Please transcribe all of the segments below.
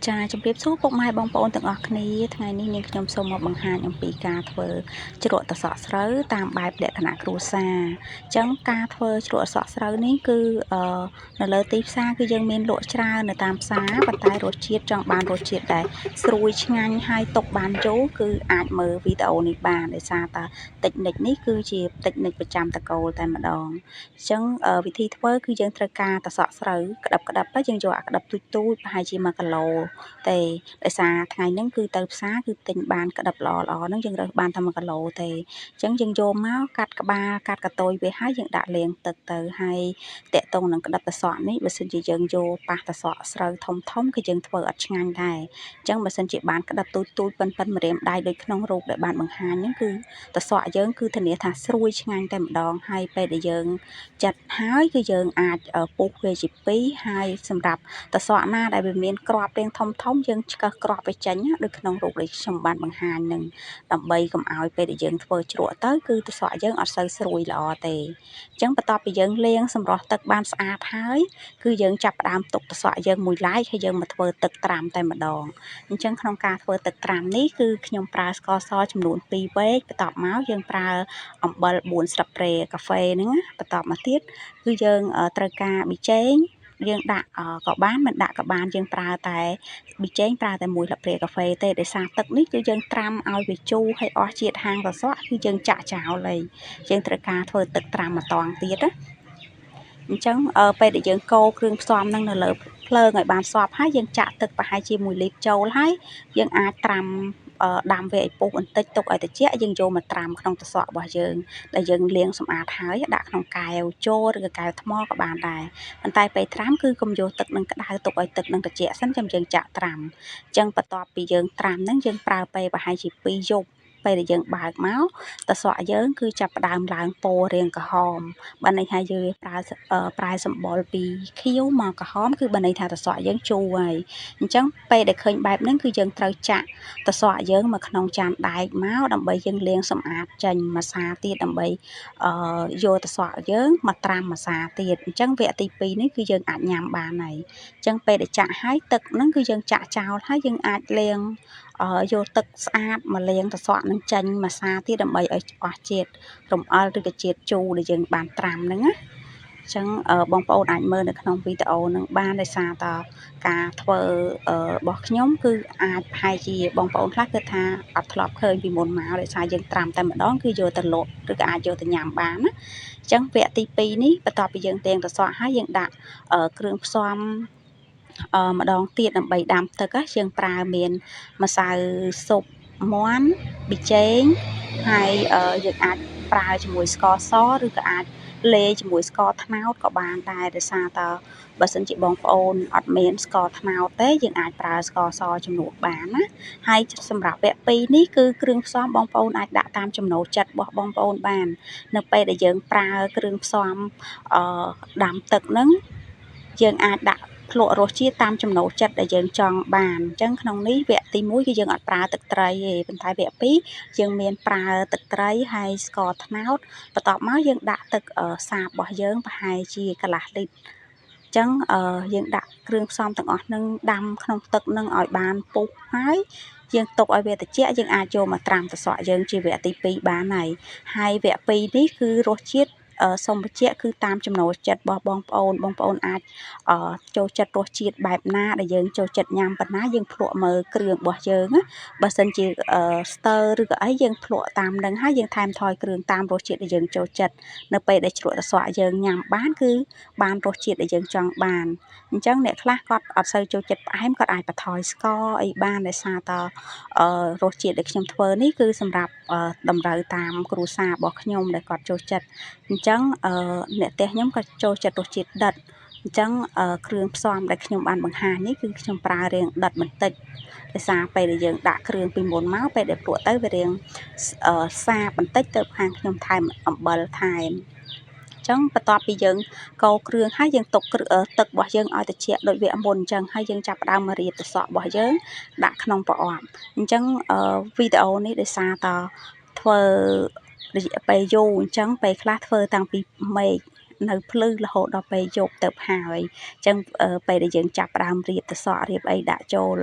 ចាជម្រាបសួរពុកម៉ែបងប្អូនទាំងអស់គ្នាថ្ងៃនេះនាងខ្ញុំសូមមកបង្ហាញអំពីការធ្វើជ្រក់ត្រសក់ស្រូវតាមបែបលក្ខណៈគ្រួសារអញ្ចឹងការធ្វើជ្រក់ត្រសក់ស្រូវនេះគឺនៅលើទីផ្សារគឺយើងមានលក់ច្រើននៅតាមផ្សារប៉ុន្តែរសជាតិចង់បានរសជាតិដែលស្រួយឆ្ងាញ់ហើយទុកបានយូរគឺអាចមើលវីដេអូនេះបានដោយសារតាតិចនិចនេះគឺជាតិចនិចប្រចាំតកូលតែម្ដងអញ្ចឹងវិធីធ្វើគឺយើងត្រូវការត្រសក់ស្រូវក្តាប់ក្តាប់ទៅយើងយកអាក្តាប់ទូចទូចប្រហែលជា1គីឡូទេដោយសារថ្ងៃហ្នឹងគឺទៅផ្សារគឺទិញបានក្តាប់ល្អល្អហ្នឹងយើងរើសបានតែ1គីឡូទេអញ្ចឹងយើងយកមកកាត់ក្បាលកាត់កតុយវាហើយយើងដាក់លាងទឹកទៅហើយតាក់ទងនឹងក្តាប់ត្រសក់នេះបើសិនជាយើងយកប៉ះត្រសក់ស្រូវធំធំគឺយើងធ្វើអត់ឆ្ងាញ់ដែរអញ្ចឹងបើសិនជាបានក្តាប់ទូចទូចប៉ុនប៉ុនម្រាមដៃដូចក្នុងរូបដែលបានបង្ហាញហ្នឹងគឺត្រសក់យើងគឺធានាថាស្រួយឆ្ងាញ់តែម្ដងហើយពេលដែលយើងចាត់ហើយគឺយើងអាចពុះវាជាពីរហើយសម្រាប់ត្រសក់ណាដែលវាមានក្របរាងធំធំយើងឆ្កឹះក្របវាចេញដូចក្នុងរូបដែលខ្ញុំបានបង្ហាញនឹងដើម្បីកុំឲ្យពេលដែលយើងធ្វើជ្រក់ទៅគឺត្រសក់យើងអត់សូវស្រួយល្អទេអញ្ចឹងបន្ទាប់ពីយើងលាងសម្រស់ទឹកបានស្អាតហើយគឺយើងចាប់ផ្ដើមទុកត្រសក់យើងមួយឡែកហើយយើងមកធ្វើទឹកត្រាំតែម្ដងអញ្ចឹងក្នុងការធ្វើទឹកត្រាំនេះគឺខ្ញុំប្រើស្ករសចំនួន2វែកបន្ទាប់មកយើងប្រើអំបិល4ស្លាបព្រាកាហ្វេហ្នឹងបន្ទាប់មកទៀតគឺយើងត្រូវការប៊ីចេងយើងដាក់ក៏បានមិនដាក់ក៏បានយើងប្រើតែប៊ីចេងប្រើតែ1ស្លាបព្រាកាហ្វេទេដោយសារទឹកនេះគឺយើងត្រាំឲ្យវាជូរហើយអស់ជាតិហាងត្រសក់គឺយើងចាក់ចោលហើយយើងត្រូវការធ្វើទឹកត្រាំម្ដងទៀតណាអញ្ចឹងពេលដែលយើងកូរគ្រឿងផ្សំហ្នឹងនៅលើភ្លើងឲ្យបានសព្វហើយយើងចាក់ទឹកប្រហែលជា1លីត្រចូលហើយយើងអាចត្រាំដាំវាឲ្យពុះបន្តិចទុកឲ្យត្រជាក់យើងយកមកត្រាំក្នុងត្រសក់របស់យើងដែលយើងលាងសម្អាតហើយដាក់ក្នុងកែវជឬក៏កែវថ្មក៏បានដែរប៉ុន្តែពេលត្រាំគឺកុំយកទឹកនឹងក្តៅទុកឲ្យទឹកនឹងត្រជាក់សិនចាំយើងចាក់ត្រាំអញ្ចឹងបន្ទាប់ពីយើងត្រាំហ្នឹងយើងប្រើពេលប្រហែលជា2យប់ពេលដែលយើងបើកមកត្រសក់យើងគឺចាប់ផ្ដើមឡើងពណ៌រាងក្រហមបើន័យថាយើងប្រើប្រែសម្បុរពីខៀវមកក្រហមគឺបើន័យថាត្រសក់យើងជូរហើយអញ្ចឹងពេលដែលឃើញបែបហ្នឹងគឺយើងត្រូវចាក់ត្រសក់យើងមកក្នុងចានដែកមកដើម្បីយើងលាងសម្អាតចេញម្សាទៀតដើម្បីយកត្រសក់យើងមកត្រាំម្សាទៀតអញ្ចឹងវគ្គទី2នេះគឺយើងអាចញ៉ាំបានហើយអញ្ចឹងពេលដែលចាក់ហើយទឹកហ្នឹងគឺយើងចាក់ចោលហើយយើងអាចលាងយកទឹកស្អាតមកលាងត្រសក់នឹងចេញម្សាទៀតដើម្បីឲ្យអស់ជាតិរំអិលឬក៏ជាតិជូរដែលយើងបានត្រាំហ្នឹងណាអញ្ចឹងបងប្អូនអាចមើលនៅក្នុងវីដេអូនឹងបានដោយសារតការធ្វើរបស់ខ្ញុំគឺអាចប្រហែលជាបងប្អូនខ្លះគិតថាអត់ធ្លាប់ឃើញពីមុនមកដោយសារយើងត្រាំតែម្ដងគឺយកទៅលក់ឬក៏អាចយកទៅញ៉ាំបានណាអញ្ចឹងវគ្គទី2នេះបន្ទាប់ពីយើងទាងត្រសក់ហើយយើងដាក់គ្រឿងផ្សំម្ដងទៀតដើម្បីដាំទឹកយើងប្រើមានម្សៅស៊ុបមាន់ប៊ីចេងហើយយើងអាចប្រើជាមួយស្ករសឬក៏អាចលាយជាមួយស្ករត្នោតក៏បានដែរដោយសារតើបើសិនជាបងប្អូនអត់មានស្ករត្នោតទេយើងអាចប្រើស្ករសជំនួសបានណាហើយសម្រាប់វគ្គ2នេះគឺគ្រឿងផ្សំបងប្អូនអាចដាក់តាមចំណូលចិត្តរបស់បងប្អូនបាននៅពេលដែលយើងប្រើគ្រឿងផ្សំដាំទឹកហ្នឹងយើងអាចដាក់ភ្លក់រសជាតិតាមចំណូលចិត្តដែលយើងចង់បានអញ្ចឹងក្នុងនេះវគ្គទី1គឺយើងអត់ប្រើទឹកត្រីទេប៉ុន្តែវគ្គ2យើងមានប្រើទឹកត្រីហើយស្ករត្នោតបន្ទាប់មកយើងដាក់ទឹកសាបរបស់យើងប្រហែលជាកន្លះលីត្រអញ្ចឹងយើងដាក់គ្រឿងផ្សំទាំងអស់នឹងដាំក្នុងទឹកនឹងឲ្យបានពុះហើយយើងទុកឲ្យវាត្រជាក់យើងអាចយកមកត្រាំត្រសក់យើងជាវគ្គទី2បានហើយហើយវគ្គ2នេះគឺរសជាតិសូមបញ្ជាក់គឺតាមចំណូលចិត្តរបស់បងប្អូនបងប្អូនអាចចូលចិត្តរសជាតិបែបណាដែលយើងចូលចិត្តញ៉ាំប៉ុណ្ណាយើងភ្លក់មើលគ្រឿងរបស់យើងណាបើសិនជាស្ទើរឬក៏អីយើងភ្លក់តាមនឹងហើយយើងថែមថយគ្រឿងតាមរសជាតិដែលយើងចូលចិត្តនៅពេលដែលជ្រក់ត្រសក់យើងញ៉ាំបានគឺបានរសជាតិដែលយើងចង់បានអញ្ចឹងអ្នកខ្លះគាត់អត់សូវចូលចិត្តផ្អែមគាត់អាចបន្ថយស្ករអីបានដោយសារតរសជាតិដែលខ្ញុំធ្វើនេះគឺសម្រាប់តម្រូវតាមគ្រួសាររបស់ខ្ញុំដែលគាត់ចូលចិត្តអញ្ចឹងអ្នកផ្ទះខ្ញុំក៏ចូលចិត្តរសជាតិដិតអញ្ចឹងគ្រឿងផ្សំដែលខ្ញុំបានបង្ហាញនេះគឺខ្ញុំប្រើរាងដិតបន្តិចដោយសារពេលដែលយើងដាក់គ្រឿងពីមុនមកពេលដែលភ្លក់ទៅវារាងសាបបន្តិចទៅខាងខ្ញុំថែមអំបិលថែមចឹងបន្ទាប់ពីយើងកូរគ្រឿងហើយយើងទុកទឹករបស់យើងឲ្យត្រជាក់ដូចវគ្គមុនអញ្ចឹងហើយយើងចាប់ផ្ដើមមករៀបត្រសក់របស់យើងដាក់ក្នុងប្រអប់អញ្ចឹងវីដេអូនេះដោយសារតធ្វើរយៈពេលយូរអញ្ចឹងពេលខ្លះធ្វើតាំងពីមេឃ នៅភ្លឺរហូតដល់ពេលយប់ទៅហើយអញ្ចឹងពេលដែលយើងចាប់ផ្ដើមរៀបត្រសក់រៀបអីដាក់ចូល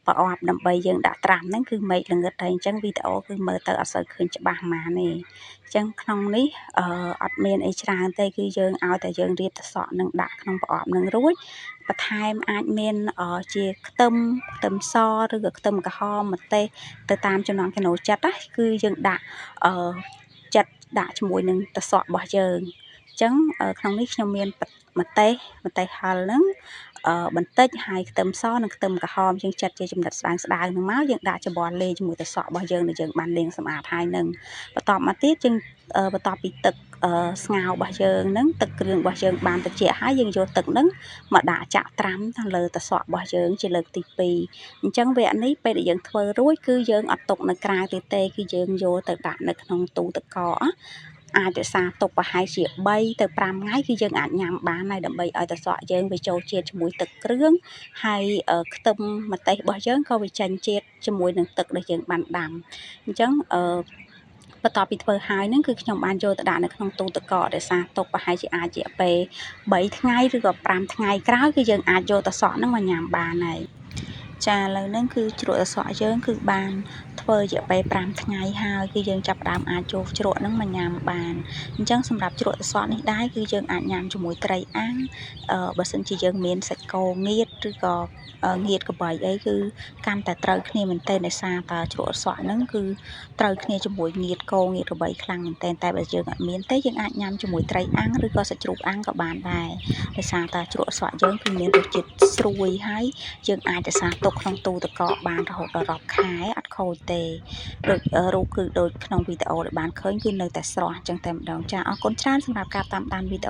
ប្រអប់ដើម្បីយើងដាក់ត្រាំហ្នឹងគឺមេឃល្ងឹតហើយអញ្ចឹងវីដេអូគឺមើលទៅអត់សូវឃើញច្បាស់ហ្មងទេអញ្ចឹងក្នុងនេះអឺអត់មានអីច្រើនទេគឺយើងឲ្យតែយើងរៀបត្រសក់នឹងដាក់ក្នុងប្រអប់នឹងរួចបន្ថែមអាចមានជាខ្ទឹមខ្ទឹមសឬក៏ខ្ទឹមក្រហមម្ទេសទៅតាមចំណង់ចំណូលចិត្តណាគឺយើងដាក់អឺចិត្តដាក់ជាមួយនឹងត្រសក់របស់យើងអញ្ចឹងក្នុងនេះខ្ញុំមានម្ទេសម្ទេសហិលហ្នឹងបន្តិចហើយខ្ទឹមសនិងខ្ទឹមក្រហមយើងចិតជាចំណិតស្ដើងស្ដើងហ្នឹងមកយើងដាក់ច្របល់លាយជាមួយទឹកសក់របស់យើងដែលយើងបានលាងសម្អាតហើយនឹងបន្ទាប់មកទៀតយើងបន្ទាប់ពីទឹកស្ងោររបស់យើងហ្នឹងទឹកគ្រឿងរបស់យើងបានត្រជាក់ហើយយើងយកទឹកហ្នឹងមកដាក់ចាក់ត្រាំខាងលើទឹកសក់របស់យើងជាលើកទី2អញ្ចឹងវគ្គនេះពេលដែលយើងធ្វើរួចគឺយើងអត់ទុកនៅក្រៅទេទេគឺយើងយកទៅដាក់នៅក្នុងទូទឹកកកអាចរក្សាទុកប្រហែលជា3ទៅ5ថ្ងៃគឺយើងអាចញ៉ាំបានហើយដើម្បីឲ្យត្រសក់យើងវាចូលជាតិជាមួយទឹកគ្រឿងហើយខ្ទឹមម្ទេសរបស់យើងក៏វាចេញជាតិជាមួយនឹងទឹកដែលយើងបានដាំអញ្ចឹងអឺបន្ទាប់ពីធ្វើហើយហ្នឹងគឺខ្ញុំបានយកទៅដាក់នៅក្នុងទូទឹកកករក្សាទុកប្រហែលជាអាចរយៈពេល3ថ្ងៃឬក៏5ថ្ងៃក្រោយគឺយើងអាចយកត្រសក់ហ្នឹងមកញ៉ាំបានហើយចាឥឡូវហ្នឹងគឺជ្រក់ត្រសក់យើងគឺបានធ្វើរយៈពេល5ថ្ងៃហើយគឺយើងចាប់ផ្ដើមអាចចូលជ្រក់ហ្នឹងមកញ៉ាំបានអញ្ចឹងសម្រាប់ជ្រក់ត្រសក់នេះដែរគឺយើងអាចញ៉ាំជាមួយត្រីអាំងបើសិនជាយើងមានសាច់គោងៀតឬក៏ងៀតក្របីអីគឺកាន់តែត្រូវគ្នាមែនទែនដោយសារតើជ្រក់ត្រសក់ហ្នឹងគឺត្រូវគ្នាជាមួយងៀតគោងៀតក្របីខ្លាំងមែនទែនតែបើយើងអត់មានទេយើងអាចញ៉ាំជាមួយត្រីអាំងឬក៏សាច់ជ្រូកអាំងក៏បានដែរដោយសារតើជ្រក់ត្រសក់យើងគឺមានរសជាតិស្រួយហើយយើងអាចរក្សាទុកក្នុងទូទឹកកកបានរហូតដល់រាប់ខែអត់ខូចទេដូចរូបគឺដូចក្នុងវីដេអូដែលបានឃើញគឺនៅតែស្រស់អញ្ចឹងតែម្ដងចាអរគុណច្រើនសម្រាប់ការតាមដានវីដេអូ។